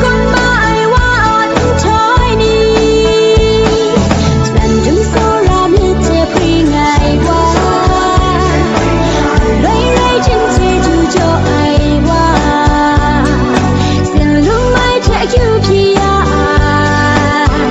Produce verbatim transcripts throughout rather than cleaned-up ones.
Kun ma ai wa a nhtoi ni, jahpan dum tsawra myit hte pring ai wa, loi rai jin hte du jaw ai wa, sin lung mai hte akyu hpyi ya ai,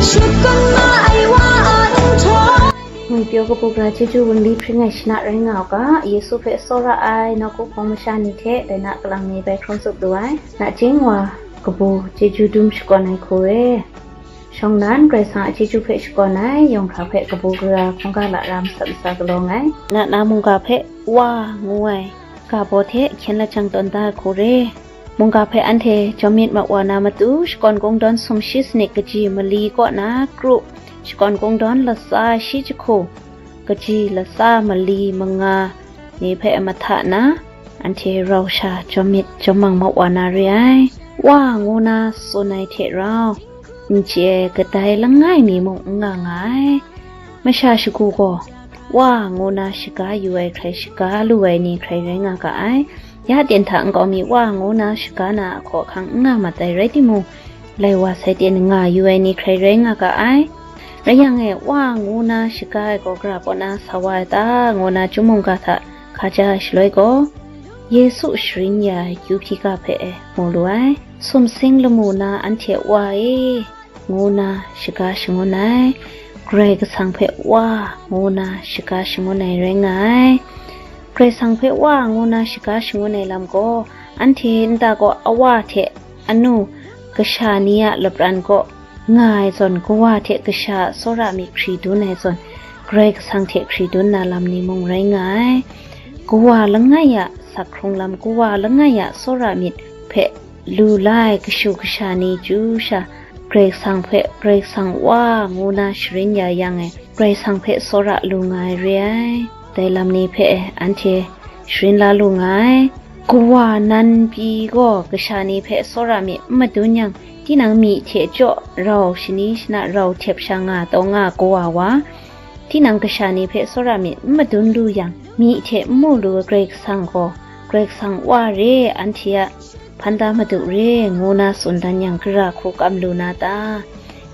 shakun ma ai wa a nhtoi. Ngwi pyaw kabu gara chyeju wunli hpring ai shana rai nga u ga, Yesu hpe tsawra ai nawku hpawng masha ni hte dai na kalang mi bai hkrum tsup lu ai. Nachying wa kabu chyeju dum shakawn ai hku e. Shawng nnan Karai Kasang a chyeju hpe shakawn ai, yawng hkra hpe kabu gara hkungga lara masat masa galaw ai. Na na mungga hpe wa ngu ai ga baw hte hkyen lajang tawn da ai hku re. Mungga hpe anhte jawm myit mat wa na matu, shakawn kungdawn sumshi sanit kaji mali kaw na kru, shakawn kungdawn latsa shi jahku, kaji latsa mali manga ni hpe mahta na, anhte rau sha jawm myit jawm mang mat wa na re ai, wa ngu na tsun ai hte rau, n chye ai kadai langai mi mung n nga nga ai. Masha shagu gaw, wa ngu na shaga yu ai hkrai shaga lu ai ni hkrai rai nga ga ai. Ya ten hta nkau mi wa ngu na shaga na ahkaw ahkang n nga mat ai rai timung, lai wa sai ten nga yu ai ni hkrai rai nga ga ai. Rai yang e, wa ngu na shaga ai gaw gara kaw na sa wa ai ta, ngu na chyum mungga hta hkaja ai shaloi gaw, Yesu sharin ya ai kyu hpyi ga hpe e mu lu ai. Sumsing lamu na anhte wa e, ngu na shaga shangun ai. Karai Kasang hpe wa ngu na shaga shangun ai rai nga ai. Karai Kasang hpe wa ngu na shaga shangun ai lam gaw, anhte nta gaw awa hte anu kasha ni a lapran kaw nga ai zawn, kawa hte kasha a tsawra myit hkri dun ai zawn, Karai Kasang hte hkri dun na lam ni mung rai nga ai. Kawa langai a sak hkrung lam, kawa langai a tsawra myit hpe lu la ai kashu kasha ni chyu sha, Karai Kasang hpe, Karai Kasang wa ngu na sharin ya yang e, Karai Kasang hpe tsawra lu nga ai re ai. Dai lam ni hpe anhte sharin la lu nga ai. Kawa nan pyi gaw kasha ni hpe tsawra myit n madun yang, tinang myi hte jaw rau shani shana rau htep sha nga taw nga kawa wa, tinang kasha ni hpe tsawra myit n madun lu yang, myi hte n mu lu ai Karai Kasang gaw, Karai Kasang wa re, anhte a hpan da madu re, ngu na tsun dan yang, gara hku kam lu na ta?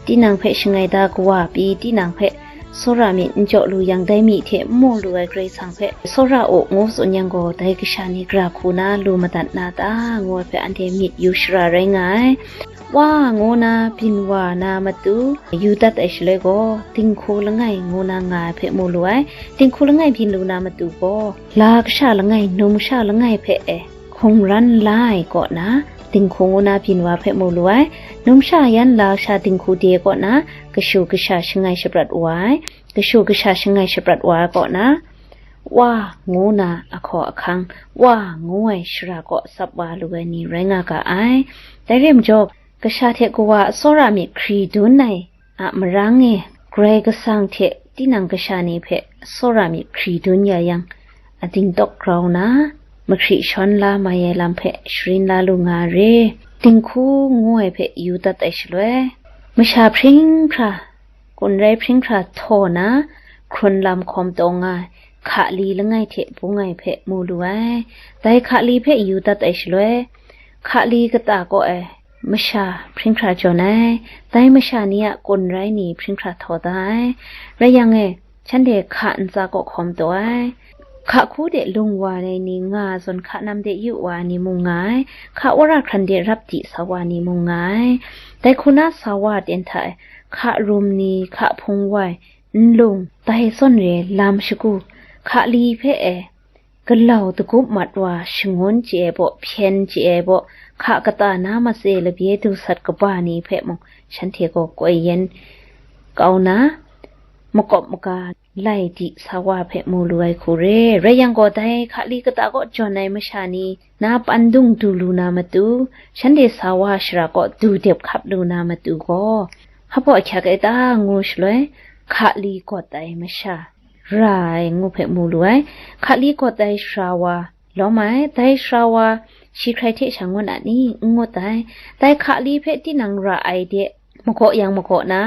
Tinang hpe shangai da kawa pyi, tinang hpe tsawra myit n jaw lu yang, dai myi hte n mu lu ai Karai Kasang hpe tsawra u, ngu tsun yang gaw, dai kasha ni gara hku na lu madat na ta? Ngu ai hpe anhte myit yu shara rai nga ai. Wa ngu na byin wa na matu yu dat ai shaloi gaw, dinghku langai ngu na nga ai hpe mu lu ai. Dinghku langai byin lu na matu gaw, la kasha langai, numsha langai hpe e hkungran la ai kaw na, dinghku ngu na byin wa hpe mu lu ai. Numsha yan la kasha dinghku de kaw na, kashu kasha shangai shaprat wa ai. Kashu kasha shangai shaprat wa ai kaw na, wa ngu na ahkaw ahkang, wa ngu ai shara kaw tsap wa lu ai ni rai nga ga ai. Dai re majaw, kasha hte kawa a tsawra myit hkri dun ai a marang e, Karai Kasang hte tinang kasha ni hpe tsawra myit hkri dun ya yang, ading tawk grau na, mahkri shawn la mai ai lam hpe sharin la lu nga re. Dinghku ngu ai hpe yu dat ai shaloi, masha hpring hkra, kun rai hpring hkra htaw na, hkrun lam hkawm taw nga ai, hkali langai hte bung ai hpe mu lu ai. Dai hkali hpe yu dat ai shaloi, hkali kata kaw ai masha hpring hkra jawn ai. Dai masha ni a kun rai ni hpring hkra htaw da ai. Rai yang e, shanhte hka ntsa kaw hkawm taw ai. Hka hku de lung wa ai ni nga zawn, hka nam de yu wa ai ni mung nga ai. Hka wora hkran de rap di sa wa ai ni mung nga ai. Dai hku na sa wa ten hta e, hka rum ni, hka hpung wai, nlung, dai zawn re lam shagu, hkali hpe e, galau dagup mat wa shangun chye ai baw, hpyen chye ai baw, hka kata na matse labye du sat kaba ni hpe mung, shanhte gaw koi yen kau na, makawp maga lai di sa wa hpe mu lu ai hku re. Rai yang gaw, dai hkali kata kaw jawn ai masha ni na pandung du lu na matu, shanhte sa wa shara kaw du dep hkap lu na matu gaw, hpa ahkyak ai ta ngu shaloi, hkali gawt ai masha ra ai ngu hpe mu lu ai. Hkali gawt ai sara wa lawm ai, dai sara wa shi hkrai hte sha ngut a ni? N ngut ai. Dai hkali hpe tinang ra ai de, magaw yang magaw na,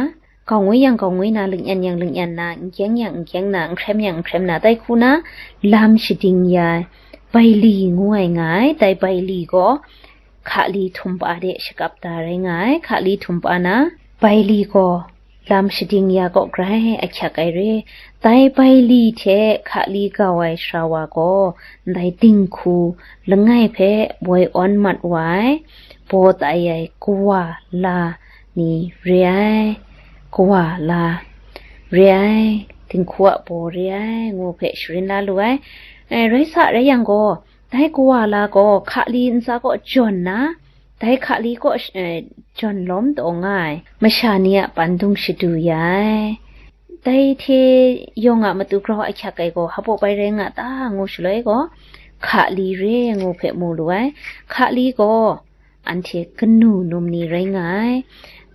gaw ngwi yang gaw ngwi na, lingyan yang lingyan na, n kyeng yang n kyeng na, n hkrem yang n hkrem na, dai hku na lam shading ya ai, baili ngu ai nga ai. Dai baili gaw hkali htumpa de shakap da rai nga ai. Hkali htumpa na, baili gaw lam shading ya kaw grai ahkyak ai re. Dai baili hte hkali gau ai sara wa gaw ndai dinghku langai hpe woi awn mat wa ai, baw tai ai kawa la ni re ai, kawa la re ai, dinghku a baw re ai, ngu hpe sharin la lu ai. E, rai sa, rai yang gaw, dai kawa la gaw hkali ntsa kaw jawn na, dai hkali kaw sh-, e, jawn lawm taw nga ai masha ni a pandung shadu ya ai. Dai hte yawng a matu grau ahkyak ai gaw hpaw bai rai nga ta ngu shaloi gaw, hkali re ngu hpe mu lu ai. Hkali gaw anhte kanu num ni rai nga ai.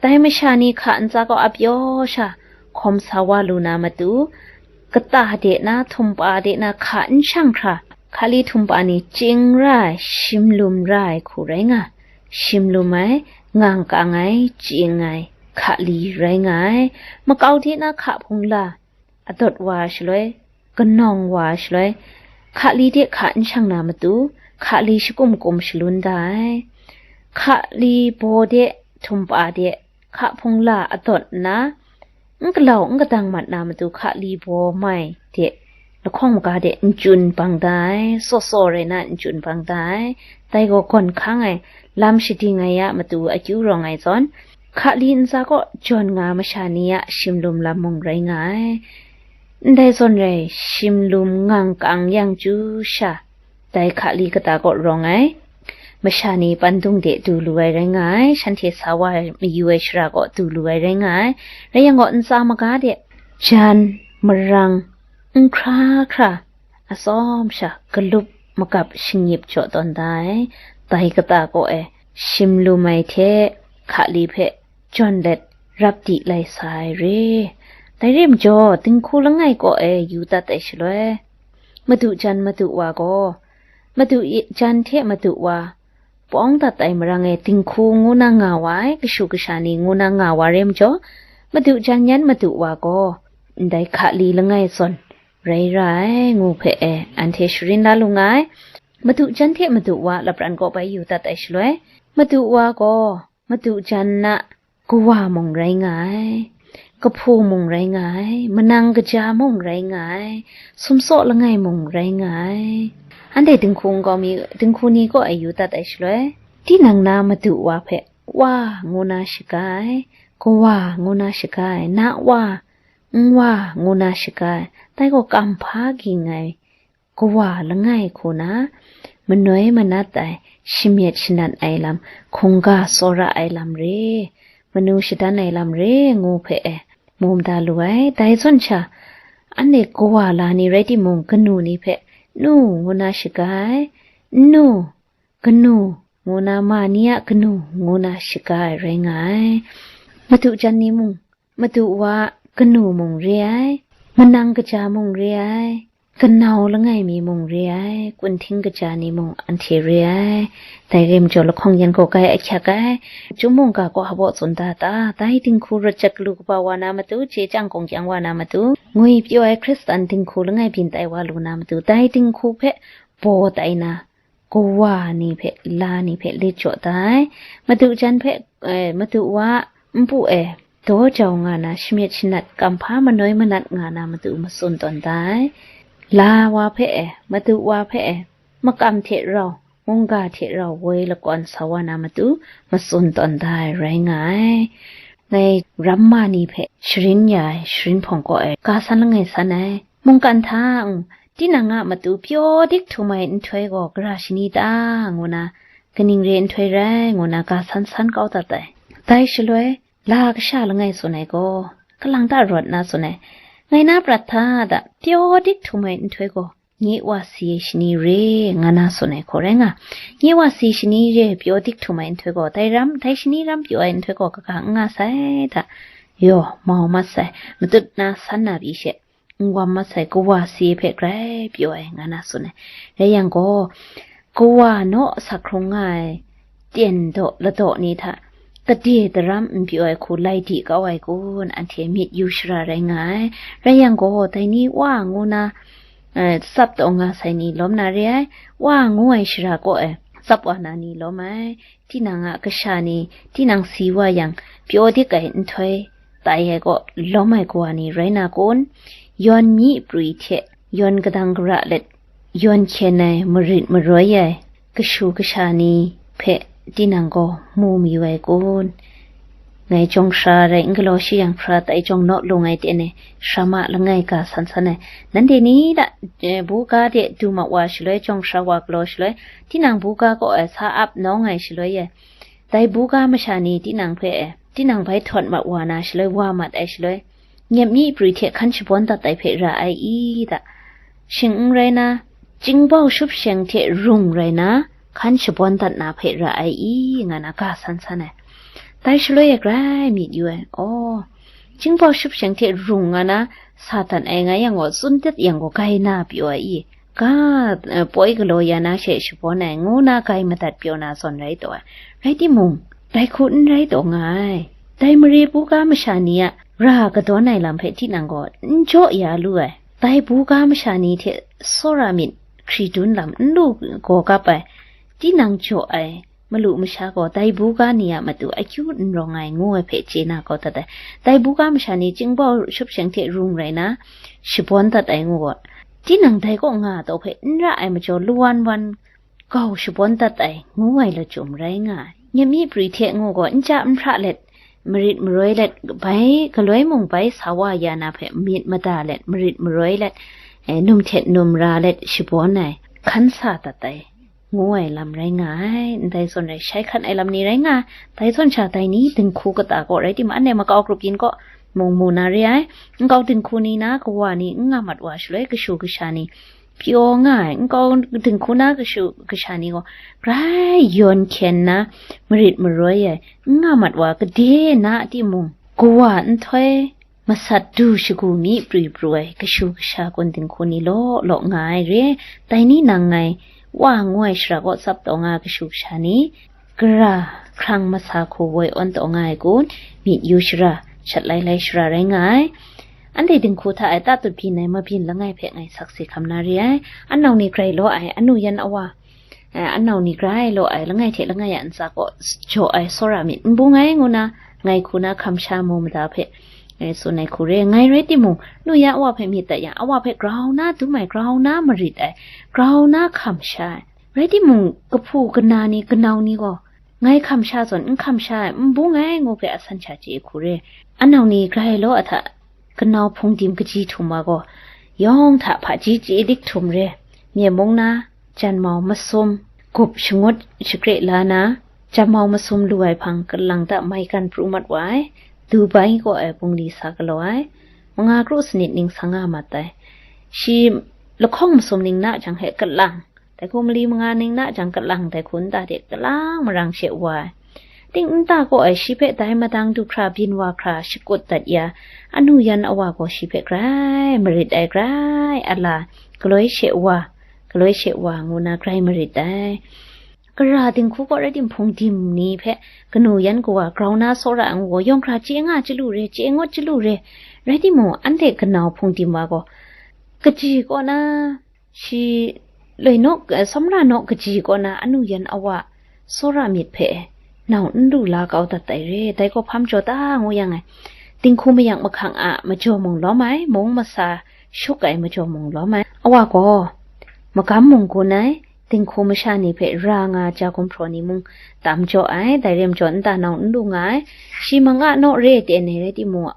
Dai masha ni hka ntsa kaw a pyaw sha hkawm sa wa lu na matu, kata de na, htumpa de na hka n shang hkra, hkali htumpa ni ching ra ai, shim lum ra ai hku rai nga, shim lum ai, ngang kang ai, ching ai, hkali rai nga ai. Makau de na hka hpung la, adawt wa shaloi, kanawng wa shaloi, hkali de hka n shang na matu, hkali shakum kum shalun da ai. Hkali baw de, htumpa de, hka hpung la adawt nna, n galau n kadang mat na matu hkali baw mai de, lahkawng maga de n chun bang da ai, saw saw rai na n chun bang da ai. Dai gaw gawn hkang ai, lam shading ai a matu akyu rawng ai zawn, hkali ntsa kaw jawn nga masha ni a shim lum lam mung rai nga ai. Ndai zawn rai, shim lum ngang kang yang chyu sha, dai hkali kata kaw rawng ai masha ni pandung de du lu ai rai nga ai, shanhte sa wa mayu ai shara kaw du lu ai rai nga ai. Rai yang gaw, ntsa maga de jan marang n hkra hkra atsawm sha galup magap shingnyip jaw tawn da ai. Dai kata kaw e shim lum ai hte hkali hpe jawn let rap di lai sa ai re. Dai re majaw, dinghku langai kaw e yu dat ai shaloi, madu jan madu wa gaw, madu i-, jan hte madu wa, pawng dat ai marang e dinghku ngu na nga wa ai, kashu kasha ni ngu na nga wa re majaw, madu jan yan madu wa gaw, ndai hkali langai zawn rai ra ai, ngu hpe e anhte sharin la lu nga ai. Madu jan hte madu wa lapran kaw bai yu dat ai shaloi, madu wa gaw madu jan na kawa mung rai nga ai, kahpu mung rai nga ai, manang kaja mung rai nga ai, sumsaw langai mung rai nga ai. Anhte dinghku nkau mi, dinghku ni kaw e yu dat ai shaloi, tinang na madu wa hpe wa ngu na shaga ai, kawa ngu na shaga ai, na wa, n wa ngu na shaga ai, dai gaw kamhpa ging ai, kawa langai hku na, manoi manat ai, shamyet shanat ai lam, hkungga tsawra ai lam re, manu shadan ai lam re, ngu hpe e, mu mada lu ai. Dai zawn sha, anhte kawa la ni rai timung, kanu ni hpe nu ngu na shaga ai, nnu, kanu ngu na, ma ni a kanu ngu na shaga ai rai nga ai. Madu jan ni mung, madu wa kanu mung re ai, manang kaja mung re ai, kanau langai mi mung re ai, kunhting kaja ni mung anhte re ai. Dai re majaw, lahkawng yan gaw grai ahkyak ai. Chyum mungga kaw hpaw tsun da ta, dai dinghku rawt jat galu kaba wa na matu, chye chyang gawng kyang wa na matu, ngwi pyaw ai Hkristan dinghku langai byin tai wa lu na matu, dai dinghku hpe baw tai na, kawa ni hpe, la ni hpe lit jaw da ai. Madu jan hpe, eh, madu wa npu e daw jau nga na, shamyet shanat, kamhpa manoi manat nga na matu matsun tawn da ai. La wa hpe e, madu wa hpe e, makam hte rau, mungga hte rau woi lakawn sa wa na matu matsun tawn da ai rai nga ai. Ngai ramma ni hpe sharin ya ai sharin hpawng kaw e ga san langai san ai. Mungkan hta, tinang a matu pyaw dik htum ai nhtoi gaw gara shani ta, ngu na, kaning re nhtoi rai, ngu na ga san san kau dat ai. Dai shaloi, la kasha langai tsun ai gaw, kalang ta rawt na tsun ai, ngai na prat hta da, pyaw dik htum ai nhtoi gaw, nye wa si ai shani re, nga na tsun ai hku rai nga. Nye wa si shani re pyaw dik htum ai nhtoi gaw, dai ram, dai shani ram pyaw ai nhtoi gaw, kaga n nga sai hta, yaw, mau mat sai, matut na san na pyi she, n-gawm mat sai, kawa si hpe grai pyaw ai, nga na tsun ai. Rai yang gaw, kawa naw sa hkrung nga ai, tyen daw ladaw ni hta, kade daram n pyaw ai hku lai di kau ai kun, anhte myit yu shara rai nga ai. Rai yang gaw, dai ni wa ngu na, eh, tsap taw nga sai ni lawm na re ai, wa ngu ai shara kaw e, tsap wa na ni lawm ai, tinang a kasha ni, tinang si wa yang, pyaw dik ai nhtoi tai ai kaw lawm ai kawa ni rai na kun? Yawn myi prwi hte yawn kadang gara let, yawn hkyen ai, marit maroi ai kashu kasha ni hpe tinang gaw mu mayu ai kun? Ngai jawng sara rai n galaw shi yang, hpra tai jawng naw lung ai ten e, sara ma langai ga san san ai. Nanhte ni da, eh, buga de du ma wa shaloi, jawng sara wa galaw shaloi, tinang buga kaw e sa ap nawng ai shaloi e, dai buga masha ni tinang hpe e, tinang bai htawt mat wa na shaloi, wa mat ai shaloi, nyep myi prwi hte hkan shabawn dat ai hpe ra ai i da? Shing n rai na, Jingbau shupsheng hte rung rai na, hkan shabawn dat na hpe ra ai i, nga na ga san san ai. Dai shaloi e grai myit yu ai. Aw, jingbau shupsheng hte rung nga na, Satan ai ngai yang gaw tsun dat yang gaw gai na pyaw ai i, ga, eh, poi galaw ya na she shabawn ai, ngu na gai madat pyaw na zawn rai taw ai. Rai timung, dai hku n rai taw nga ai. Dai mare buga masha ni a ra kadawn ai lam hpe tinang gaw n jaw ya lu ai. Dai buga masha ni hte tsawra myit hkri dun lam n lu gaw gap ai, tinang jaw ai malu masha gaw dai buga ni a matu akyu n rawng ai ngu ai hpe chye na kau dat ai. Dai buga masha ni jingbau shupsheng hte rung rai na, shabawn dat ai ngu gaw, tinang dai kaw nga taw hpe n ra ai majaw, lawan wan gau shabawn dat ai ngu ai lachyum rai nga ai. Nyep myi prwi hte ngu gaw, n ja n hpra let, marit maroi let, bai galoi mung bai sa wa ya na hpe myit mada let, marit maroi let, eh, num htet num ra let shabawn ai, hkan sa dat ai, ngu ai lam rai nga ai. Ndai zawn rai shai hkan ai lam ni rai nga ai. Dai zawn sha dai ni dinghku kata kaw rai timung, anhte makau grup yin kaw mung mu na re ai. Nkau dinghku ni na kawa ni n nga mat wa shaloi, kashu kasha ni pyaw nga ai. Nkau dinghku na kashu kasha ni gaw grai yawn hkyen na, marit maroi ai, n nga mat wa kade na timung, kawa nhtoi masat du shagu myi prwi pru ai kashu kasha kun dinghku ni law law nga ai re. Dai ni nang ngai Wa ngu ai shara kaw tsap taw nga ai kashu kasha ni, gara hkrang masa hku woi awn taw nga ai kun, myit yu shara, shat lai lai shara rai nga ai. Anhte dinghku hta e tatut byin ai mabyin langai hpe ngai sakse hkam na re ai. Anau ni grai law ai, anu yan awa, eh, anau ni grai law ai, langai hte langai a ntsa kaw jaw ai tsawra myit n bung ai, ngu na ngai hku na hkam sha mu mada hpe, eh, tsun ai hku re. Ngai rai timung, nu ya awa hpe myit dat yang, awa hpe grau na dum ai, grau na marit ai, grau na hkam sha ai. Rai timung, kahpu kana ni, kanau ni gaw, ngai hkam sha zawn, n hkam sha ai, n bung ai, ngu hpe a san sha chye hku re. Anau ni grai law a hta, kanau hpungdim kaji htum wa gaw, yawng hta hpaji chye dik htum re. Myen mung na, janmau masum, gup shangut shakre la na, janmau masum lu ai hpang kalang ta maigan pru mat wa ai, Dubai kaw ai bungli sa galaw ai, manga kru sanit ning sa nga mat ai. Shi lahkawng masum ning na jang he kalang, dai hku mali manga ning na jang kalang, dai hku nta de kalang marang she wa ai. Ting nta kaw ai shi hpe dai madang du hkra byin wa hkra shakut dat ya, anu yan awa gaw shi hpe grai marit ai, grai a la, galoi she wa, galoi she wa ngu na grai marit ai. Gara dinghku kaw rai tim hpungdim ni hpe kanu yan kawa grau na tsawra ai ngu gaw, yawng hkra chye nga chyalu re, chye ngut chyalu re. Rai timung, anhte kanau hpungdim wa gaw, kaji kaw na, shi loi naw, eh, sawmra naw kaji kaw na anu yan awa tsawra myit hpe nau n lu la kau dat ai re, dai gaw hpa majaw ta ngu yang ai. Dinghku mayak mahkang a majaw mung lawm ai, mung masa shuk ai majaw mung lawm ai. Awa gaw magam mung gun ai, dinghku masha ni hpe ra nga ja gumhpraw ni mung tam jaw ai, dai re majaw nta nau n lu nga ai. Shi mang a naw re ten ai rai timung,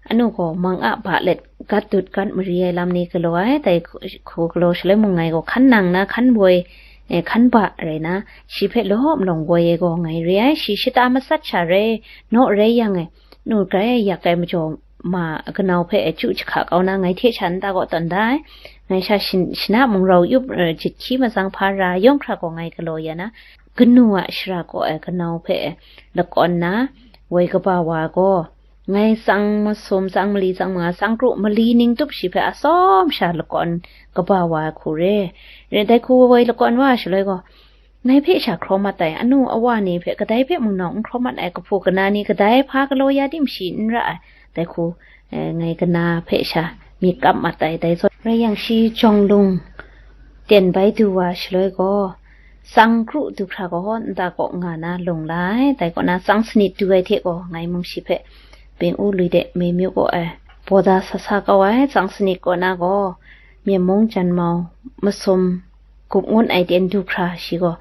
anu gaw mang a ba let gat dut gat mari ai lam ni galaw ai, dai hku, hku galaw shaloi mung ngai gaw hkan nang na, hkan woi, eh, hkan ba rai na, shi hpe law malawng woi ai gaw ngai re ai, shi shata matsat sha rai, naw rai yang ai, nu grai yak ai majaw ma kanau hpe chyu jahka kau na, ngai hte sha nta kaw tawn da ai. Ngai sha shin-, shana mung rau yup, eh, jahki matsang hpa ra, yawng hkra gaw ngai galaw ya na, kanu a shara kaw ai kanau hpe lakawn na, woi kaba wa gaw, ngai tsang masum, tsang mali, tsang manga, tsang kru, mali ning tup shi hpe atsawm sha lakawn kaba wa ai hku re. Re dai hku woi lakawn wa ai shaloi gaw, ngai hpe sha hkraw mat ai, anu awa ni hpe kadai hpe mung nau n hkraw mat ai, kahpu kana ni kadai hpa galaw ya tim shi n ra ai, dai hku, eh, ngai kana hpe sha myit kap mat ai, dai zawn rai yang shi jawng lung ten bai du wa shaloi gaw, Tsang kru du hkra gaw nta kaw nga na lung la ai. Dai kaw na tsang sanit du ai hte gaw ngai mung shi hpe Beng-u lui de Mei myu kaw ai baw da sa sa kau ai. Tsang sanit kaw na gaw Myen mung jan mau masum gup ngun ai ten du hkra shi gaw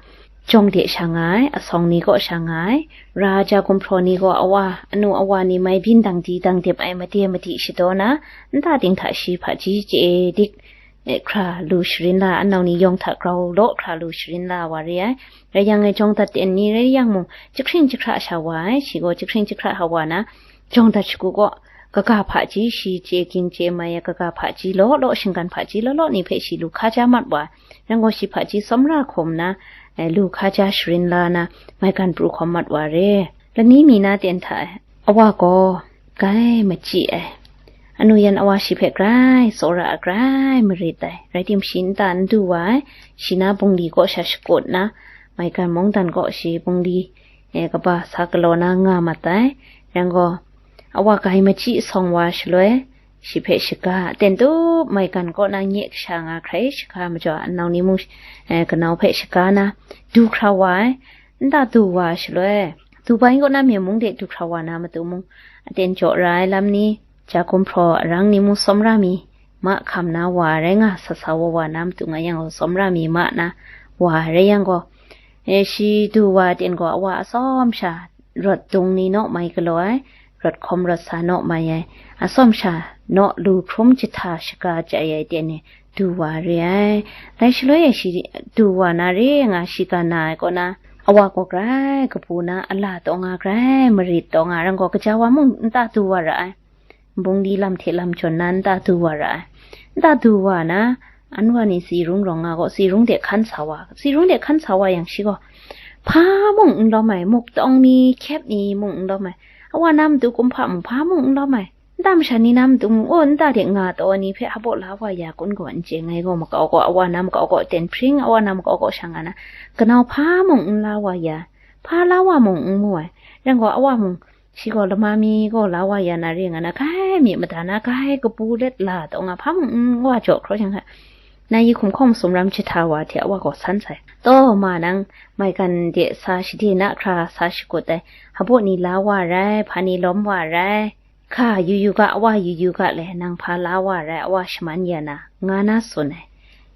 jawng de sha nga ai, asawng ni kaw sha nga ai, ra ja gumhpraw ni gaw awa, anu awa ni mai byin dang di dang dep ai made madi shadaw na, nta ting hta shi hpaji chye dik, eh, hkra lu sharin la, anau ni yawng hta grau law hkra lu sharin la wa re ai. Rai yang e, jawng dat ten ni rai yang mung, jahkring jahkra sha wa ai, shi gaw jahkring jahkra sha wa na, jawng dat shagu gaw, kaga hpaji shi chye ging chye mai ai, kaga hpaji law law, shinggan hpaji law law ni hpe shi lu hkaja mat wa ai. Yang gaw shi hpaji tsawmra hkum na, eh, lu hkaja sharin la na, maigan pru hkawm mat wa re. Lani mi na ten hta e, awa gaw grai machyi ai. Anu yan awa shi hpe grai tsawra ai, grai marit ai. Rai tim, shi nta n du wa ai, shi na bungli kaw sha shakut na, maigan mungdan kaw shi bungli, eh, kaba sa galaw na nga mat ai. Yang gaw, awa grai machyi sawng wa shaloi, shi hpe shaga, ten tup maigan kaw na nye kasha nga hkrai shaga majaw, anau ni mung, eh, kanau hpe shaga na, du hkra wa ai. Nta du wa shaloi, Dubai kaw na Myen mung de du hkra wa na matu mung, aten jaw ra ai lam ni, ja gumhpraw arang ni mung tsawmra mi ma hkam na wa rai nga, sa sa wa wa na matu nga yang gaw, tsawmra mi ma na wa rai yang gaw, e, shi du wa ten gaw awa atsawm sha rawt dung ni naw mai galaw ai, rawt hkawm rawt sa naw mai ai, atsawm sha naw lu hkrum jahta shaga jai ai ten ni du wa re ai. Dai shaloi e shi du wa na re nga shi ga na ai kaw na, awa gaw grai kabu na, ala taw nga, grai marit taw nga, rang gaw kaja wa mung nta du wa ra ai. Bungli lam hte lam jawn na nta du wa ra ai. Nta du wa na, anwa ni tsi rung rawng nga gaw, tsi rung de hkan sa wa, tsi rung de hkan sa wa yang shi gaw, hpa mung n lawm ai, muk tawng mi, hkyep mi mung n lawm ai, awa na matu kumhpa mung hpa mung n lawm ai, nta masha ni na matu mung, aw, nta de nga taw ai ni hpe hpabaw la wa ya kun gaw n chye, ngai gaw makau gaw, awa na makau gaw ten hpring, awa na makau gaw sha nga na, kanau hpa mung n la wa ya, hpa la wa mung n mu ai, rang gaw awa mung, shi gaw lama mi gaw la wa ya na re nga na, grai myi mada na, grai kabu let la taw nga, hpa mung n wa jaw hkraw yang hta, na yi hkum hkawng masum ram jahta wa hte awa gaw san sai. Taw ma nang, maigan de sa shade na hkra sa shakut ai, hpabaw ni la wa rai, hpa ni lawm wa rai, hka yu yu ga, awa yu yu ga le, nang hpa la wa rai, awa shaman ya na, nga na tsun ai.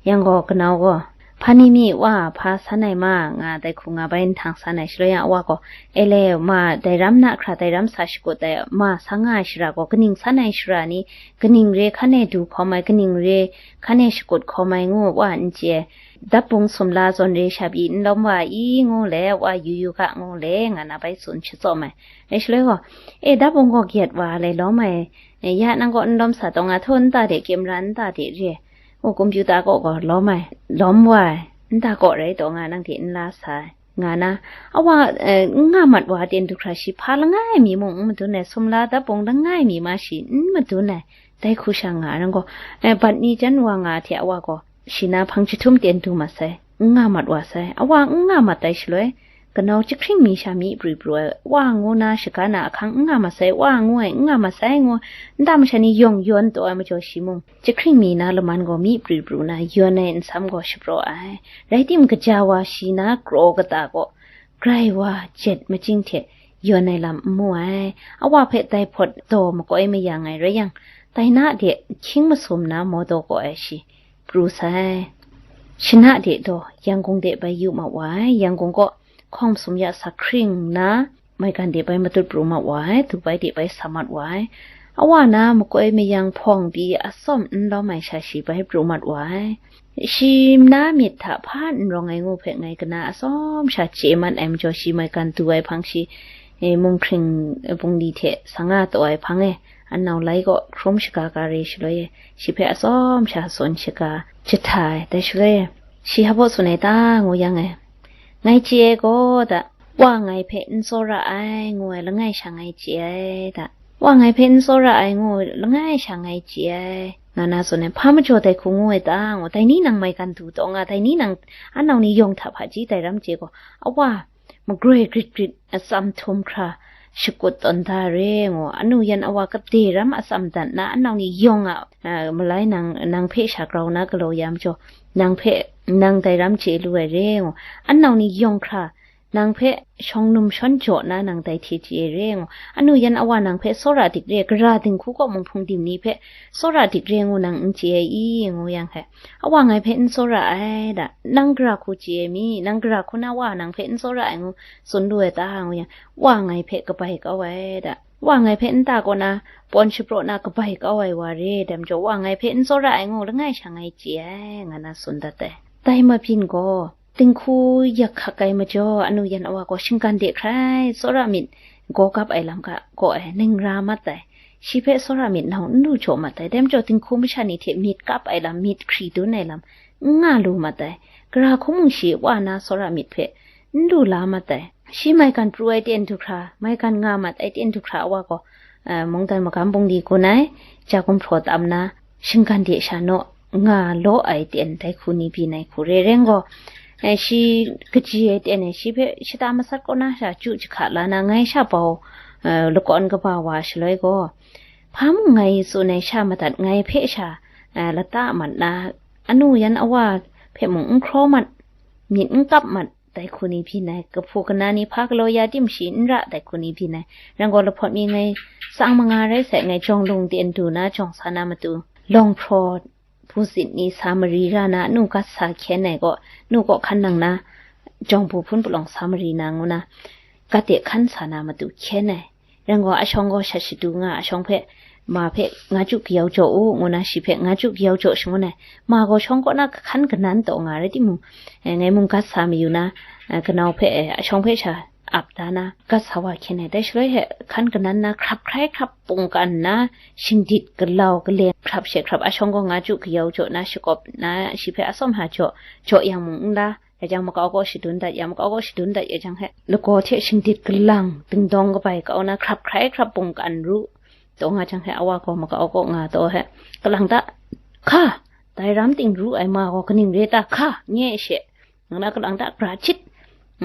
Yang gaw kanau gaw, hpa ni mi wa hpa san ai ma, nga dai hku nga bai nhtang san ai. Shaloi yang awa gaw, e le ma, dai ram na hkra dai ram sa shakut ai ma, sa nga ai shara gaw, kaning san ai shara ni, kaning re hkan e du hkawm ai, kaning re hkan e shakut hkawm ai ngu wa n chye ai. Dap bung sumla zawn re sha pyi n lawm wa i ngu le, wa yu yu ga ngu le, nga na bai tsun shatsawm ai. E shaloi gaw, e, dap bung gaw gyet wa le lawm ai, e, ya nang gaw n lawm sa taw nga, htaw nta de camera nta de re ai, u, kompyuta kaw gaw lawm ai, lawm wa ai, nta kaw rai taw nga, nang hte n la sa ai, nga na, awa, e, n nga mat wa ten du hkra shi hpa langai mi mung n madun ai, sumla dap bung langai mi ma shi n madun ai, dai hku sha nga ai, rang gaw, e, bat ni jan wa nga hte awa gaw, shi na hpang jahtum ten du mat sai, n nga mat wa sai, awa n nga mat ai shaloi, kanau jahkring mi sha myi pru pru ai, wa ngu na shaga na ahkang n nga mat sai, wa ngu ai, n nga mat sai ngu, nta masha ni yawng yawn taw ai majaw shi mung, jahkring mi na laman gaw myi pru pru na yawn ai nsam gaw shapraw ai. Rai tim, kaja wa shi na kraw kata gaw, grai wa jet majing hte yawn ai lam n mu ai. Awa hpe dai hpawt daw makoi mayang ai rai yang, dai na de hkying masum na maw daw gaw ai shi pru sai. Shana de daw Yangon de bai yu ma wa ai. Yangon kaw hkawng masum ya sa hkring nna, maigan de bai matut pru ma wa ai, Dubai de bai sa mat wa ai. Awa na makoi mayang hpawng pyi atsawm n lawm ai sha shi bai pru mat wa ai. Shi na myit hta hpa n rawng ai ngu hpe ngai kana atsawm sha chye man ai majaw, shi maigan du ai hpang shi, e, munghkring, e, bungli hte sa nga taw ai hpang e, anau lai kaw hkrum shaga ga re shaloi e, shi hpe atsawm sha tsun shaga jahta ai. Dai shaloi e, shi hpa baw tsun ai ta ngu yang e, ngai chye ai gaw da, wa ngai hpe n tsawra ai ngu ai langai sha ngai chye ai da, wa ngai hpe n tsawra ai ngu langai sha ngai chye ai, nga na tsun ai. Hpa majaw dai hku ngu ai ta ngu, dai ni nang maigan du taw nga, dai ni nang anau ni yawng hta hpaji dai ram chye gaw, awa magroi grit grit atsam htum hkra, shakut tawn da re ngu, anu yan awa kade ram atsam dat na, anau ni yawng a, a, malai nang, nang hpe sha grau na galaw ya majaw, nang hpe, nang dai ram chye lu ai re ngu, anau ni yawng hkra, nang hpe shawng num shawn jaw na nang dai hte chye re ngu, anu yan awa nang hpe tsawra dik re, gara dinghku kaw munghpung dim ni hpe tsawra dik re ngu nang n chye ai i? Ngu yang hpe, awa ngai hpe n tsawra ai da, nang gara hku chye ai mi, nang gara hku na wa nang hpe n tsawra ai ngu tsun lu ai ta? Ngu yang, wa ngai hpe kabai kau ai da, wa ngai hpe nta kaw na pawn shapraw na kabai kau ai wa re, dai majaw wa ngai hpe n tsawra ai ngu langai sha ngai chye ai, nga na tsun dat ai. Dai mabyin gaw, dinghku yak hkak ai majaw, anu yan awa gaw shinggan de hkrai tsawra myit gaw gap ai lam ga gaw ai, ning ra mat ai. Shi hpe tsawra myit nau n lu jaw mat ai. Dai majaw, dinghku masha ni hte myit kap ai lam, myit hkri dun ai lam n nga lu mat ai. Gara hku mung shi wa na tsawra myit hpe n lu la mat ai. Shi maigan pru ai ten du hkra, maigan nga mat ai ten du hkra awa gaw, eh, mungdan magam bungli gun ai, ja gumhpraw tam na, shinggan de sha naw nga law ai ten dai hku ni byin ai hku re reng gaw, eh, shi kaji ai ten e shi hpe shata masat kaw na sha chyu jahka la na, ngai sha bau, eh, lakawn kaba wa shaloi gaw, hpa mung ngai tsun ai sha madat ngai hpe sha, eh, lata mat na, anu yan awa hpe mung n hkraw mat, myit n kap mat, dai hku ni byin ai, kahpu kana ni hpa galaw ya tim shi n ra, dai hku ni byin ai. Rang gaw lahpawt mi ngai tsang manga rai sai, ngai jawng lung ten du na jawng sa na matu, lawng hpraw, puzit ni sa mari ra na, nu gat sa hkyen ai gaw, nu kaw hkan nang na, jawng bu hpun palawng sa mari na ngu na, gat de hkan sa na matu hkyen ai. Rang gaw, ashawng gaw shat shadu nga, ashawng hpe, ma hpe, nga chyu kayau jaw u, ngu na, shi hpe, nga chyu kayau jaw shangun ai. Ma gaw shawng kaw na hkan kanan taw nga rai timung, eh, ngai mung gat sa mayu na, eh, kanau hpe, eh, ashawng hpe sha ap da na, gat sa wa hkyen ai. Dai shaloi he, hkan kanan na, hkrap hkrai hkrap pungkan na, shingdit galau galen hkrap she hkrap, ashawng gaw nga chyu kayau jaw na, shakawp na, shi hpe atsawm hta jaw, jaw yang mung n la, ya jang makau kaw shadun dat ya, makau kaw shadun dat ya jang he, lagaw hte shingdit galang dingdawng kabai kau na, hkrap hkrai hkrap pungkan ru taw nga jang he, awa gaw makau kaw nga taw he, kalang ta, hka, dai ram ting ru ai ma gaw kaning re ta, hka, nye she, nang na kalang ta gra chit,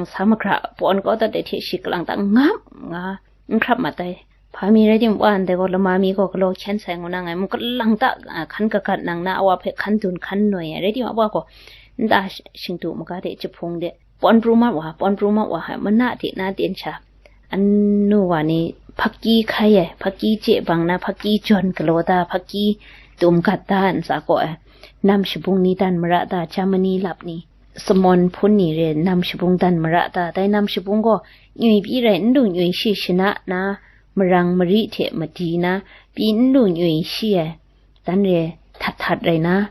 sa magra pawn kau dat ai hte shi kalang ta ngap nga, n hkrap mat ai. Hpa mi rai timung, wa ndai gaw lama mi gaw galaw hkyen sai ngu na, ngai mung kalang ta, a, hkan kagat nang na, awa hpe hkan dun hkan noi ai rai timung, awa gaw nta sh-, shingtu maga de, jahpung de, pawn pru mat wa, pawn pru mat wa, hai mana de na ten sha, anu wa ni hpakki hkai ai, hpakki chye bang na, hpakki jawn galaw da, hpakki tum gat da ntsa kaw ai, nam shabung ni dan mara da, Germany lap ni, Samon hpun ni re nam shabung dan mara da, dai nam shabung gaw nyoi pyi rai n lu, nyoi shi shana na, marang mari hte madi na, pyi n lu nyoi shi ai, dan re htat htat rai na,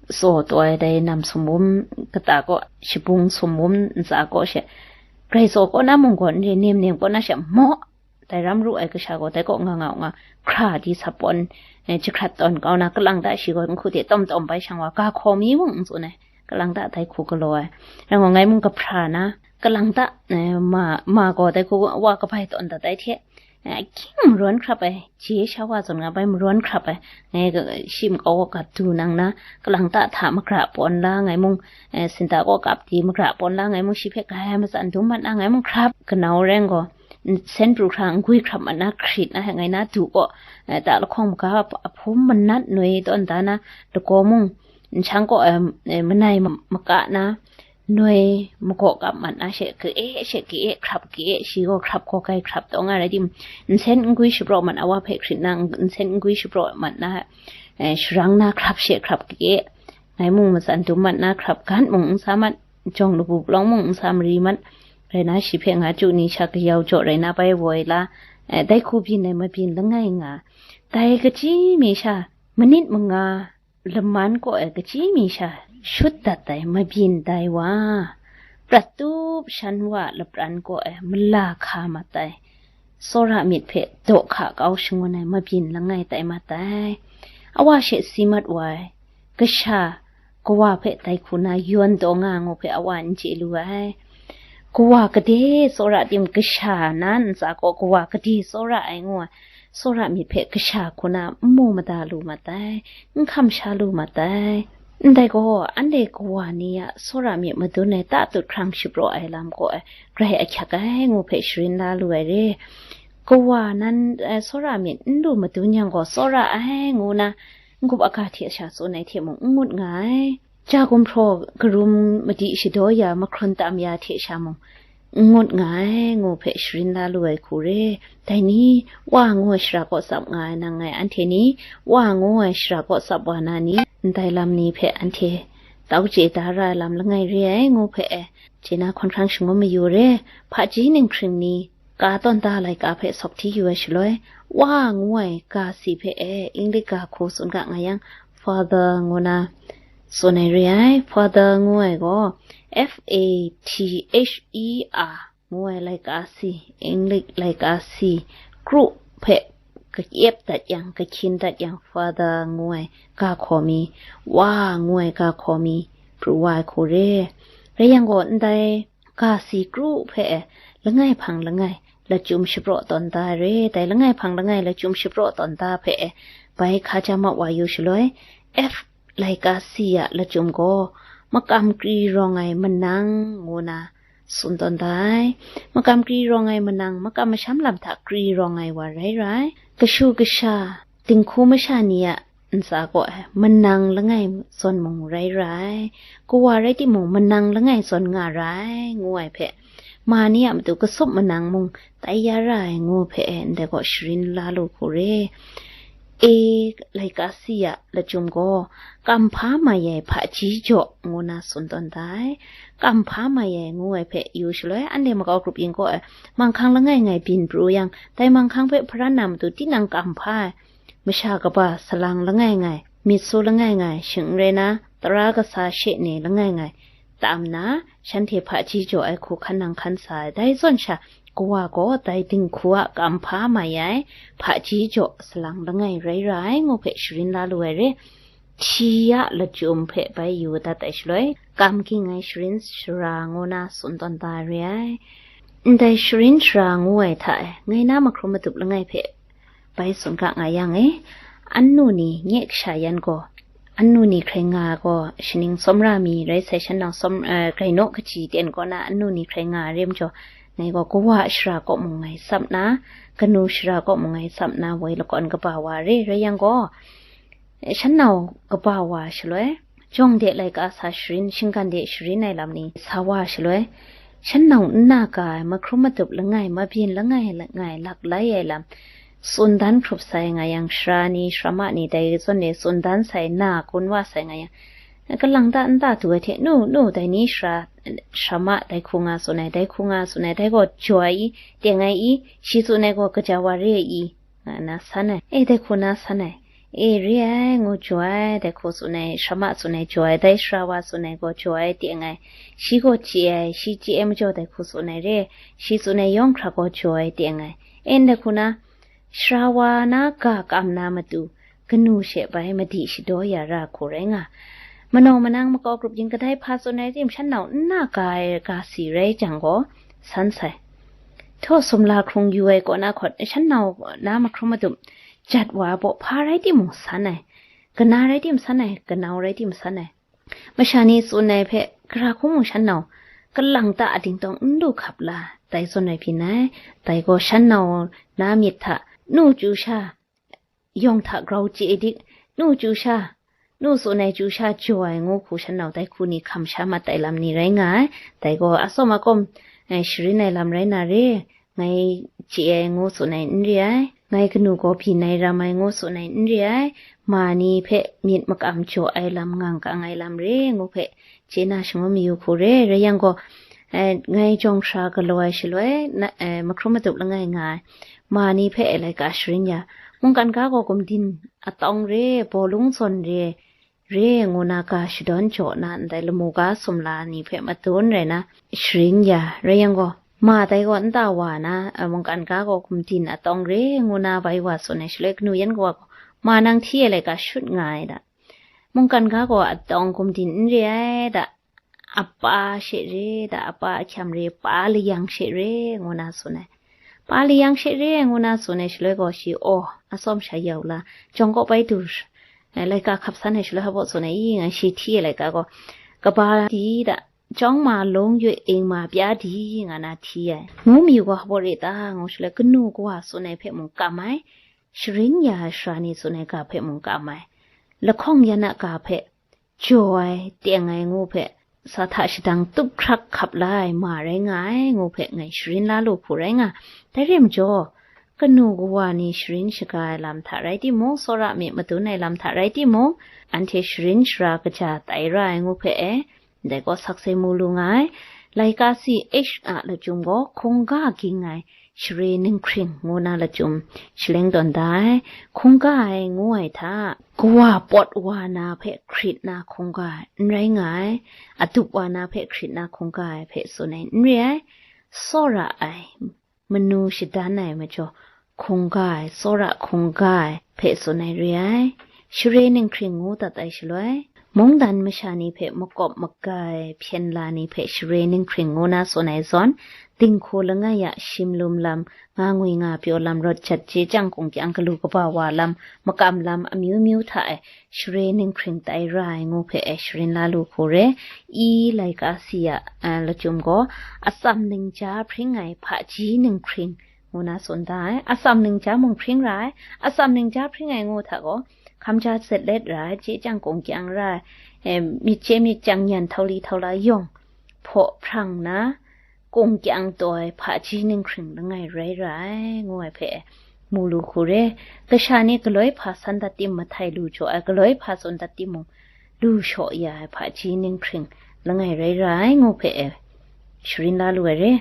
tsaw taw ai dai nam sumwum kata kaw, shabung sumwum ntsa kaw she, grai tsaw kaw na mung gaw n re, nem nem kaw na she maw, dai ram ru ai kasha gaw dai kaw nga nga u nga, hkra di sa pawn, eh, jahkrat tawn kau na, kalang ta shi gaw nhku de tawm tawm bai shang wa, ga hkaw mi mung n tsun ai, kalang ta dai hku galaw ai. Rang gaw ngai mung kahpra na, kalang ta, eh, ma, ma gaw dai hku wa kabai tawn dat ai hte, eh, ahkying marawn hkrap ai, je sha wa zawn nga bai marawn hkrap ai, ngai ga-, shi makau kaw kap du nang na, kalang ta hta magra pawn la, ngai mung, eh, sinta kaw kap di magra pawn la, ngai mung shi hpe grai matsan dum mat na, ngai mung hkrap kanau rai gaw, nsen pru hkra ngwi hkrap mat na hkrit na, ngai na du kaw, eh, ta lahkawng maga ap-, ahpum manat noi tawn da na, lagaw mung, nshang kaw, eh, eh, manai ma-, maka na, noi magaw kap mat na she, ka-e she, ka-e hkrap, ka-e shi gaw hkrap gaw kai hkrap taw nga rai tim, nsen ngwi shapraw mat awa hpe hkrit na, nsen ngwi shapraw mat na, eh, sharang na hkrap she hkrap, ka-e, ngai mung matsan dum mat na hkrap, gan mung n sa mat, jawng labu palawng mung n sa mari mat, rai na shi hpe nga chyu ni sha kayau jaw rai na bai woi la, eh, dai hku byin ai mabyin langai nga, dai kaji mi sha, manit manga laman kaw ai kaji mi sha shut dat ai mabyin dai wa, prat tup shan wa lapran kaw ai mala hka mat ai, tsawra myit hpe daw hka kau shangun ai mabyin langai tai mat ai. Awa she si mat wa ai, kasha, kawa hpe dai hku na yawn taw nga ngu hpe awa n chye lu ai. Kawa kade tsawra tim kasha na ntsa kaw kawa kade tsawra ai ngu ai, tsawra myit hpe kasha hku na n mu mada lu mat ai, n hkam sha lu mat ai. Ndai gaw, anhte kawa ni a tsawra myit madun ai tatut hkrang shapraw ai lam kaw ai, grai ahkyak ai ngu hpe sharin la lu ai re. Kawa nan, eh, tsawra myit n lu madun yang gaw, tsawra ai, ngu na n-gup aga hte sha tsun ai hte mung n ngut nga ai. Ja gumhpraw karum madi shadaw ya, mahkrun tam ya hte sha mung n ngut nga ai, ngu hpe sharin la lu ai hku re. Dai ni, wa ngu ai shara kaw tsap nga ai nang ngai anhte ni, wa ngu ai shara kaw tsap wa na ni, ndai lam ni hpe anhte tau chye da ra ai lam langai re ai, ngu hpe e, chye na hkawn hkrang shangun mayu re. Hpaji ninghkring ni, ka tawn da laika hpe sawk hti yu ai shaloi, wa ngu ai ga si hpe e, English ga hku tsun ga nga yang, father ngu na tsun ai re ai. Father ngu ai gaw, F A T H E R ngu ai laika si, English laika si, kru hpe kayep dat yang, kahkyin dat yang, father ngu ai ga hkaw mi, wa ngu ai ga hkaw mi, pru wa ai hku re. Rai yang gaw, ndai ga si kru hpe e, langai hpang langai, lachyum shapraw tawn da re. Dai langai hpang langai, lachyum shapraw tawn da hpe e, bai hka jam wa yu shaloi, F laika si a lachyum gaw, makam kri rawng ai manang ngu na tsun tawn da ai. Makam kri rawng ai manang, makam masham lam hta kri rawng ai wa rai ra ai. Kashu kasha, dinghku masha ni a ntsa gaw, manang langai zawn mung rai ra ai. Kawa rai timung, manang langai zawn nga ra ai, ngu ai hpe, ma ni a matu kasup manang mung tai ya ra ai, ngu hpe e, ndai gaw sharin la lu hku re. E laika si a lachyum gaw, kam hpa mai ai hpaji jaw, ngu na tsun tawn da ai. Kam hpa mai ai, ngu ai hpe yu shaloi, anhte makau grup yin kaw e, manghkang langai ngai byin pru yang, dai manghkang hpe hparan na matu tinang kam hpa ai, masha kaba salang langai ngai, myit su langai ngai, shing n rai na, tara kasa she ne langai ngai, tam na, shanhte hpaji jaw ai hku hkan nang hkan sa ai. Dai zawn sha, kawa gaw dai dinghku a kam hpa mai ai, hpaji jaw salang langai rai ra ai, ngu hpe sharin la lu ai re. Hti a lachyum hpe bai yu dat ai shaloi, kam ging ai sharin shara ngu na tsun tawn da re ai. Ndai sharin shara ngu ai hta e, ngai na mahkrum matup langai hpe bai tsun ga nga yang e, annu ni nye kasha yan gaw, annu ni hkrai nga gaw, shaning tsawmra mi rai sai, shan nau tsawm-, eh, grai naw kaji ten kaw na annu ni hkrai nga ai re majaw, ngai gaw kawa a shara kaw mung ngai tsap na, kanu shara kaw mung ngai tsap na, woi lakawn kaba wa re. Rai yang gaw, shan nau kaba wa shaloi, jawng de laika sa sharin, shinggan de sharin ai lam ni sa wa shaloi, shan nau nna ga ai, mahkrum matup langai, mabyin langai, langai lak lai ai lam tsun dan hkrup sai nga yang, sara ni, sara ma ni, dai zawn e tsun dan sai, na kun wa sai nga yang, kalang ta nta du ai hte, nu, nu, dai ni sara, sara ma, dai hku nga tsun ai, dai hku nga tsun ai, dai gaw jaw ai i, teng ai i, shi tsun ai gaw kaja wa re ai i, nga na san ai. E, dai hku na san ai. E, re ai, ngu jaw ai, dai hku tsun ai, sara ma tsun ai jaw ai, dai sara wa tsun ai gaw jaw ai, teng ai. Shi gaw chye ai, shi chye ai majaw dai hku tsun ai re, shi tsun ai yawng hkra gaw jaw ai, teng ai. E, ndai hku na, sara wa na ga kam na matu, kanu she bai madi shadaw ya ra hku rai nga. Manaw manang makau grup yin kadai hpa tsun ai tim, shan nau nna ga ai ga si rai jang gaw, san sai. Htaw sumla hkrung yu ai kaw na hkawt, shan nau na mahkrum matup jat wa ai baw hpa rai timung san ai, kana rai tim san ai, kanau rai tim san ai. Masha ni tsun ai hpe, gara hku mung shan nau, kalang ta a dingtawng n du hkap la, dai zawn rai byin ai. Dai gaw shan nau na myit hta, nu chyu sha, yawng hta grau chye dik, nu chyu sha, nu tsun ai chyu sha jaw ai ngu hku shan nau dai hku ni hkam sha mat ai lam ni rai nga ai. Dai gaw atsawm akawm, eh, sharin ai lam rai na re, ngai chye ai ngu tsun ai n re ai, ngai kanu gaw byin ai ram ai ngu tsun ai n re ai, ma ni hpe myit makam jaw ai lam ngang kang ai lam re ngu hpe chye na shangun mayu hku re. Rai yang gaw, eh, ngai jawng hkra galaw ai shaloi, na, eh, mahkrum matup langai nga ai, ma ni hpe laika sharin ya, mungkan ga gaw gumdin atawng re, bawlung zawn re, re ngu na ga shadawn jaw na ndai lamu ga sumla ni hpe madun rai na, sharin ya, rai yang gaw, ma dai gaw nta wa na, a, mungkan ga gaw gumdin atawng re ngu na bai wa tsun ai shaloi, kanu yan kawa gaw, ma nang hti ai laika shut nga ai da. Mungkan ga gaw atawng gumdin n re ai da. Apa she re da, apa ahkyam re, pa layang she re ngu na tsun ai. Pa layang she re ngu na tsun ai shaloi gaw shi, aw, atsawm sha yau la, jawng kaw bai du, eh, laika hkap san ai shaloi hpa baw tsun ai, i, nga shi hti ai laika gaw, kaba di da, Jawng ma lung yoi ing ma pya di nga na hti ai. Ngu mi wa hpaw re ta ngu shaloi kanu kawa tsun ai hpe mung kam ai, sharin ya ai sara ni tsun ai ga hpe mung kam ai, lahkawng yan a ga hpe jaw ai, teng ai ngu hpe, sa hta shadang tup hkrak hkap la ai ma rai nga ai ngu hpe ngai sharin la lu hku rai nga. Dai re majaw, kanu kawa ni sharin shaga ai lam hta rai timung, tsawra myit madun ai lam hta rai timung, anhte sharin shara kaja tai ra ai ngu hpe e, ndai gaw sakse mu lu nga ai. Laika si H a lachyum gaw hkungga ging ai share ninghkring ngu na lachyum shaleng tawn da ai. Hkungga ai ngu ai hta, kawa pawt wa na hpe hkrit na hkungga ai n rai nga ai, adup wa na hpe hkrit na hkungga ai hpe tsun ai n re ai, tsawra ai, manu shadan ai majaw, hkungga ai, tsawra hkungga ai hpe tsun ai re ai. Share ninghkring ngu dat ai shaloi, mungdan masha ni hpe makawp maga ai hpyen la ni hpe share ninghkring ngu na tsun ai zawn, dinghku langai a shim lum lam, nga ngwi nga pyaw lam, rawt jat je chyang kung kyang galu kaba wa lam, makam lam amyu myu hta e share ninghkring tai ra ai ngu hpe e sharin la lu hku re. I laika si a, a, lachyum gaw, atsam ningja hpring ai hpaji ninghkring ngu na tsun da ai. Atsam ningja mung hpring ra ai. Atsam ningja hpring ai ngu hta gaw, hkamja set let ra ai, je chyang kung kyang ra ai, e, myit je myit jang nyan htau li htau la yawng hpaw hprang na, kung kyang taw ai hpaji ninghkring langai rai ra ai, ngu ai hpe mu lu hku re. Kasha ni galoi hpa san dat tim mahtai lu jaw ai, galoi hpa tsun dat timung, lu shaw ya ai hpaji ninghkring langai rai ra ai, ngu hpe e sharin la lu ai re.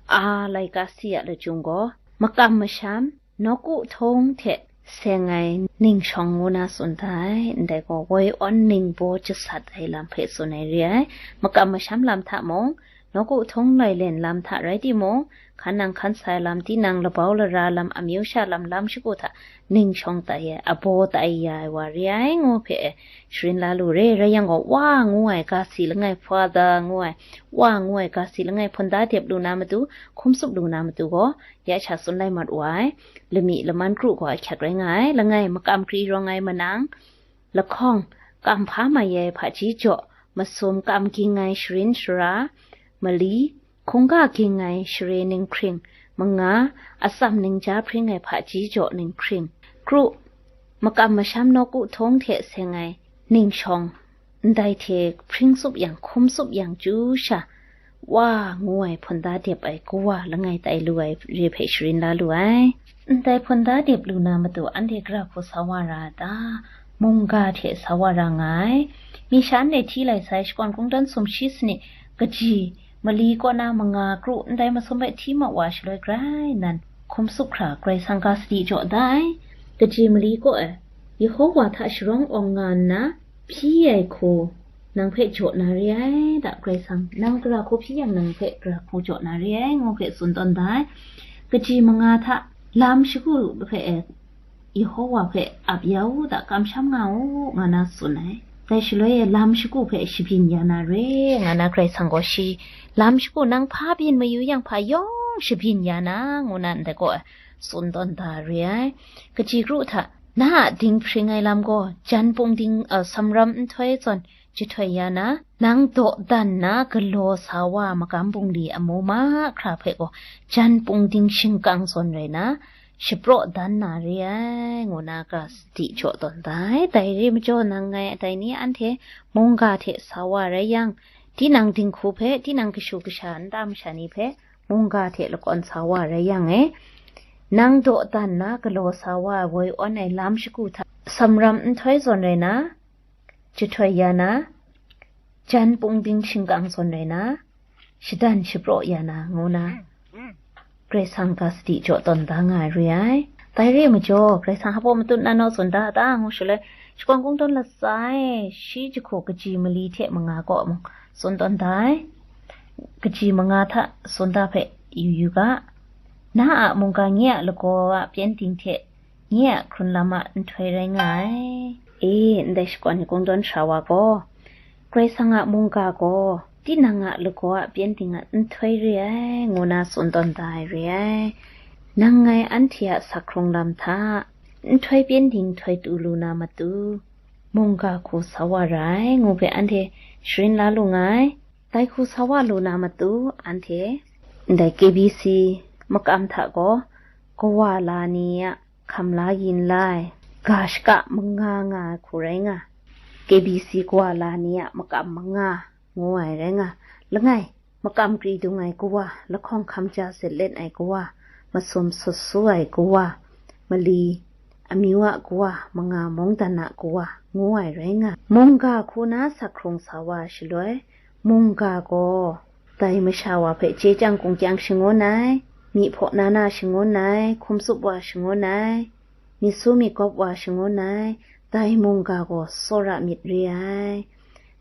A laika si a lachyum gaw, makam masham, nawku htung hte seng ai ning shawng ngu na tsun da ai, ndai gaw woi awn ningbaw jasat ai lam hpe tsun ai re ai. Makam masham lam hta mung, nawku htung loi len lam hta rai timung, hkan nang hkan sai lam, tinang labau lara lam, amyu sha lam, lam shagu hta ning shawng tai ai, abaw tai ya ai wa re ai, ngu hpe e sharin la lu re. Rai yang gaw, wa ngu ai ga si langai father ngu ai, wa ngu ai ga si langai hpunda dep lu na matu, hkum tsup lu na matu gaw, ya sha tsun lai mat wa ai. Lami laman kru gaw ahkyak rai nga ai. Langai, makam kri rawng ai manang, lahkawng, kam hpa mai ai hpaji jaw, masum, kam ging ai sharin shara, mali, hkungga ging ai share ninghkring, manga, atsam ningja hpring ai hpaji jaw ninghkring, kru, makam masham nawku htung hte seng ai ning shawng, ndai hte hpring tsup yang, hkum tsup yang chyu sha, wa ngu ai hpunda dep ai kawa langai tai lu ai re hpe sharin la lu ai. Ndai hpunda dep lu na matu anhte gara hku sa wa ra a ta? Mungga hte sa wa ra nga ai. Mi sha anhte hti lai sai, shakawn kungdawn sumshi sanit, kaji, mali kaw na manga kru ndai masum hpe hti mat wa shaloi grai nan, hkum tsup hkra Karai Kasang ga sadi jaw da ai. Kaji mali kaw e, Yehowa hta sharawng awng nga nna, hpyi ai hku nang hpe jaw na re ai, da Karai Kasang, nang gara hku hpyi yang nang hpe gara hku jaw na re ai, ngu hpe tsun tawn da ai. Kaji manga hta lam shagu hpe e, Yehowa hpe ap ya u da, kamsham nga u, nga na tsun ai. Dai shaloi e lam shagu hpe shabyin ya na re, nga na Karai Kasang gaw shi, lam shagu nang hpa byin mayu yang hpa yawng shabyin ya na, ngu na ndai gaw e tsun tawn da re ai. Kaji kru hta, na a dinghpring ai lam gaw, jan pungding, a, samram nhtoi zawn jahtoi ya na, nang dawdan na galaw sa wa magam bungli amu mahkra hpe gaw, jan pungding shingkang zawn rai na, shapraw dan na re ai, ngu na ga sadi jaw tawn da ai. Dai re majaw nang ngai dai ni anhte mungga hte sa wa rai yang, tinang dinghku hpe, tinang kashu kasha nta masha ni hpe mungga hte lakawn sa wa rai yang e, nang dawdan na galaw sa wa ai woi awn ai lam shagu hta samram nhtoi zawn rai na, jahtoi ya na, jan pungding shingkang zawn rai na, shadan shapraw ya na, ngu na, Karai Kasang ga sadi jaw tawn da nga ai re ai. Dai re majaw, Karai Kasang hpaw matut na naw tsun da ta ngu shaloi, shakawn kungdawn latsa e, shi jahku kaji mali hte manga kaw mung tsun tawn da ai. Kaji manga hta tsun da hpe yu yu ga, na a mungga nye a lagaw a pyengdin hte nye a hkrun lam a nhtoi rai nga ai. E, ndai shakawn ni kungdawn sara wa gaw, Karai Kasang a mungga gaw tinang a lagaw a pyengdin a nhtoi re ai, ngu na tsun tawn da ai re ai. Nang ngai anhte a sak hkrung lam hta nhtoi pyengdin nhtoi tu lu na matu, mungga hku sa wa ra ai, ngu hpe anhte sharin la lu nga ai. Dai hku sa wa lu na matu, anhte ndai K B C makam hta gaw kawa la ni a hkam la yin lai, ga shaka manga nga ai hku rai nga, K B C kawa la ni a makam manga ngu ai rai nga, langai, makam kri dung ai kawa, lahkawng hkam ja set let ai kawa, masum sut su ai kawa, mali amyu a kawa, manga mungdan a kawa ngu ai rai nga. Mungga hku na sak hkrung sa wa shaloi, mungga gaw dai masha wa hpe chye chyang kung kyang shangun ai, myi hpaw na na shangun ai, hkum tsup wa shangun ai, myit su myit gawp wa shangun ai, dai mungga gaw tsawra myit re ai.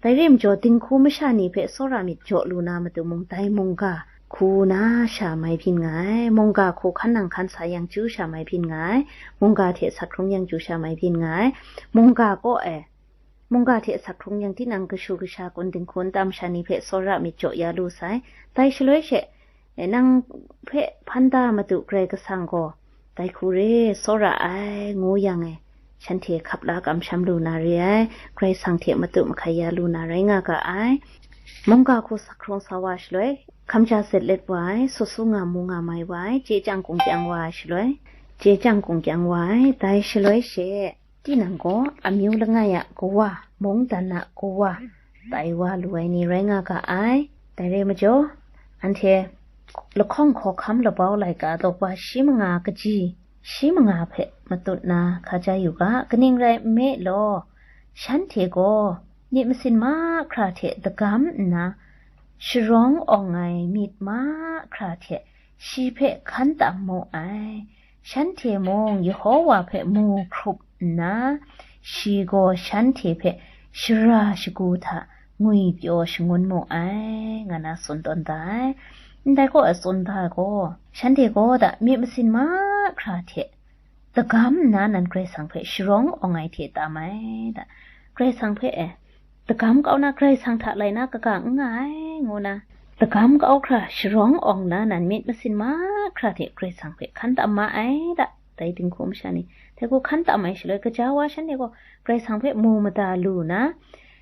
Dai re ai majaw, dinghku masha ni hpe tsawra myit jaw lu na matu mung, dai mungga hku na sha mai byin nga ai. Mungga hku hkan nang hkan sa yang chyu sha mai byin nga ai. Mungga hte sak hkrung yang chyu sha mai byin nga ai. Mungga kaw e, mungga hte sak hkrung yang tinang kashu kasha kun dinghku nta masha ni hpe tsawra myit jaw ya lu sai. Dai shaloi she, e, nang hpe hpan da matu Karai Kasang gaw dai hku re tsawra ai, ngu yang e, shanhte hkap la kamsham lu na re ai, Karai Kasang hte matu mahkai ya lu na rai nga ga ai. Mungga hku sak hkrung sa wa shaloi, hkam ja set let wa ai, sut su nga mu nga mai wa ai, chye chyang kung kyang wa ai shaloi, chye chyang kung kyang wa ai, dai shaloi she, tinang gaw amyu langai a kawa, mungdan a kawa, tai wa lu ai ni rai nga ga ai. Dai re ai majaw, anhte lahkawng hkawhkam labau laika dawk wa shi manga kaji, shi manga hpe matut na hkaja yu ga, kaning rai nme law, shanhte gaw myit masin mahkra hte dagam nna, sharawng awng ai myit mahkra hte shi hpe hkan tam mu ai. Shanhte mung Yehowa hpe mu hkrup nna, shi gaw shanhte hpe shara shagu hta ngwipyaw shangun mu ai, nga na tsun tawn da ai. Ndai kaw a tsun da ai gaw, shanhte gaw da myit masin mahkra hte dagam nna nan Karai Kasang hpe sharawng awng ai hte tam ai da. Karai Kasang hpe e, dagam kau na Karai Kasang hta lai na kaga n nga ai, ngu na, dagam kau hkra sharawng awng na nan myit masin mahkra hte Karai Kasang hpe hkan tam ma ai da. Dai dinghku masha ni, dai hku hkan tam ai shaloi, gaja wa shanhte gaw Karai Kasang hpe mu mada lu na,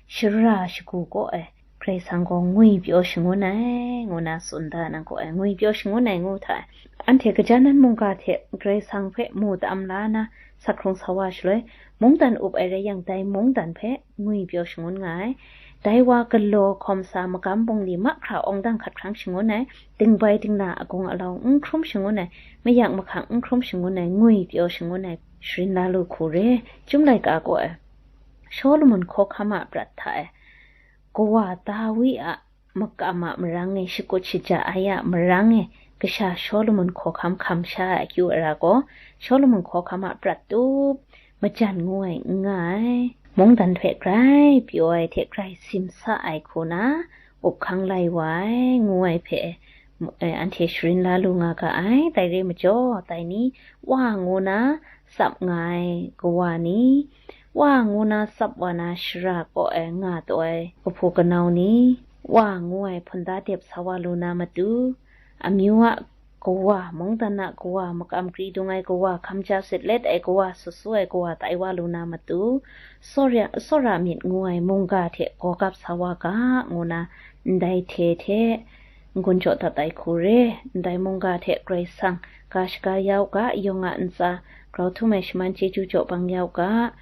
shara shagu kaw e, Karai Kasang gaw ngwipyaw shangun ai, ngu na tsun da nang kaw e, ngwipyaw shangun ai ngu hta e. Anhte gaja nan mungga hte Karai Kasang hpe mu tam la na, sak hkrung sa wa shaloi, mungdan up ai rai yang, dai mungdan hpe ngwipyaw shangun nga ai. Dai wa galaw hkawm sa magam bungli mahkra awng dang hkat hkrang shangun ai, dingbai dingna agung alau n hkrum shangun ai, mayak mahkang n hkrum shangun ai, ngwipyaw shangun ai, sharin la lu hku re. Chyum laika kaw e, Shawlumon hkawhkam a prat hta e, kawa Dawi a makam a marang e, shakut shaja ai a marang e, kasha Shawlumon hkawhkam hkam sha ai akyu ara gaw, Shawlumon hkawhkam a prat tup majan ngu ai n nga ai. Mungdan hpe grai pyaw ai hte grai simsa ai hku na, up hkang lai wa ai, ngu ai hpe, eh, anhte sharin la lu nga ga ai. Dai re majaw, dai ni, wa ngu na tsap nga ai kawa ni, wa ngu na tsap wa na shara kaw e nga taw ai kahpu kanau ni, wa ngu ai hpunda dep sa wa lu na matu, amyu a kawa, mungdan a kawa, makam kri dung ai kawa, hkam ja set let ai kawa, sut su ai kawa tai wa lu na matu, tsawra, tsawra myit ngu ai mungga hte gaw gap sa wa ga, ngu na ndai hte hte n-gun jaw dat ai hku re. Ndai mungga hte Karai Kasang ga shaga ya u ga, yawng a ntsa grau htum ai shaman chyeju jaw bang ya u ga,